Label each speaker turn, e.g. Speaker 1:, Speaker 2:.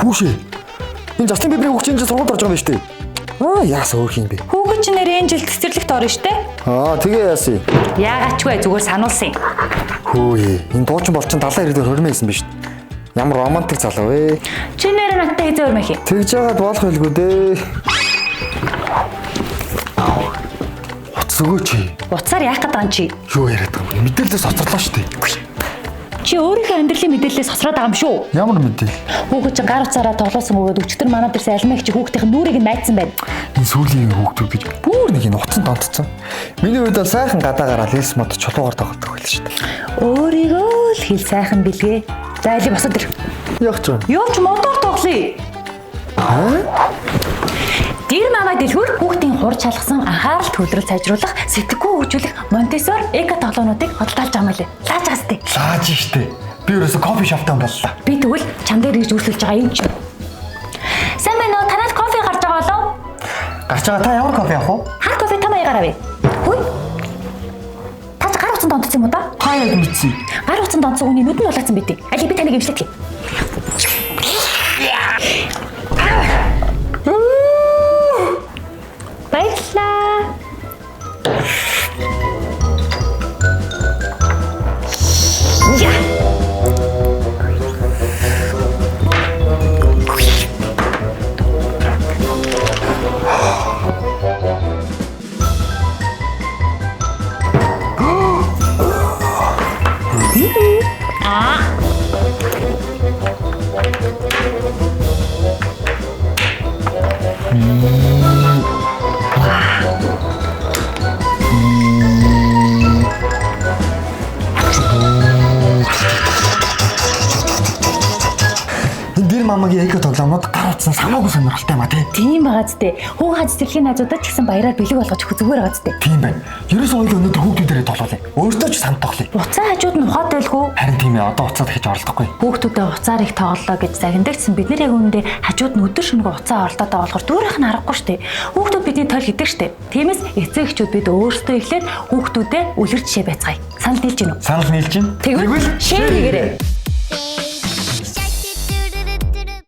Speaker 1: Хүүшээ. Энэ Justin Bieber-ийн хүүхд чинь сургуульд орж байгаа юм байна шүү дээ. Аа, яасан өөр юм бэ?
Speaker 2: Хүүхэд чинь нэр энэ жил цэцэрлэгт орно штэ.
Speaker 1: Аа, тэгээ яасан.
Speaker 2: Яагаад ч вэ зүгээр сануулсан юм.
Speaker 1: Хөөе, энэ дуучин бол чин 70 90 дээр хөрмөө хийсэн биш үү? Ямар романтик залуу вэ?
Speaker 2: Чи нэр надтай хэзээ өрмөх юм?
Speaker 1: Тэгж яагаад болох байлгүй дээ. Утас өгөөч.
Speaker 2: Утсаар яах гээд байгаа юм чи?
Speaker 1: Юу яриад байгаа юм бэ? Мэдээлэлээс хоцорлоо шүү дээ.
Speaker 2: Чи өөрийнхөө амьдралын мэдээллээс хоцроод байгаа юм шүү.
Speaker 1: Ямар мэдээлэл?
Speaker 2: Хүүхэд чинь гар утсаараа тоглосон бөгөөд өчтөр манай дэрсэн алмыг чи хүүхдийн нүрийг нь майдсан байна.
Speaker 1: Энэ сүүлийн хүүхдүүд гэж бүр нэг энэ утсан донтцсон. Миний үед бол сайхан гадаа гараад элс мод чулуугаар тоглодог байлаа шүү дээ.
Speaker 2: Өөрийгөө л хэл сайхан бэлгээ. За али босоод ир.
Speaker 1: Яг ч юм.
Speaker 2: Явж модоор тоглоё.
Speaker 1: Аа?
Speaker 2: Дэр мама дэлгүүр хүүхдийн хур чалгасан анхаарал төвлөрөл сайжруулах, сэтгэхүй хөгжүүлэх Монтессори эко тоглоомнуудыг худалдаалж байгаа юм лээ. Лааж байгаа сте.
Speaker 1: Лааж штэ. Би ерөөсө кофе шоптон боллоо.
Speaker 2: Би тэгвэл чам дээр ингэж үргэлжлүүлж байгаа юм чи. Сайн байна уу? Танад кофе гарч байгаа болов?
Speaker 1: Гарч байгаа та ямар кофе авах вэ?
Speaker 2: Хар кофе та маягаар авъя. Хүй. Та ч гар утсан донтсон юм уу да?
Speaker 1: Та яг мэдсэн.
Speaker 2: Гар утсан донтсон хүний нүд нь улаацсан байдیں۔ Али би таныг имшлэх. Баярлалаа. Я.
Speaker 1: Энэ дэр мамагийн эко тоглоомнууд гар утсан самаагүй сонирхолтой юм а тий.
Speaker 2: Тийм байгаа зү. Хүүхэн цэцэрлэгийн найзуудад ч гэсэн баяраар бэлэг болгож өгөх зүгээр байгаа зү.
Speaker 1: Тийм байна. Ерөөсөө хоёул өнөөдөр хүүхдүүдээрээ тоглоулъя. Өөртөө ч санд тоглоё.
Speaker 2: Уцаа хажууд нь ухаатай байлгүй.
Speaker 1: Харин тийм ээ, одоо уцаа дахиж оролдохгүй.
Speaker 2: Хүүхдүүдээ уцаар их тоглолоо гэж загиндагчсан бид нар яг үүндээ хажууд нь өдөр шөнөгүй уцаа оролдоод байгаа болохоор дүүрийнх нь аргагүй штэ. Хүүхдүүд бидний тойл хийдэг штэ. Тиймээс эцэг эхчүүд бид өөрсдөө эхлээд хүүхдүүдэд үлгэр жишээ байцгаая. Санал нийлж гинүү?
Speaker 1: Санал нийлж байна.
Speaker 2: Тэгвэл шеэр хийгээрэй.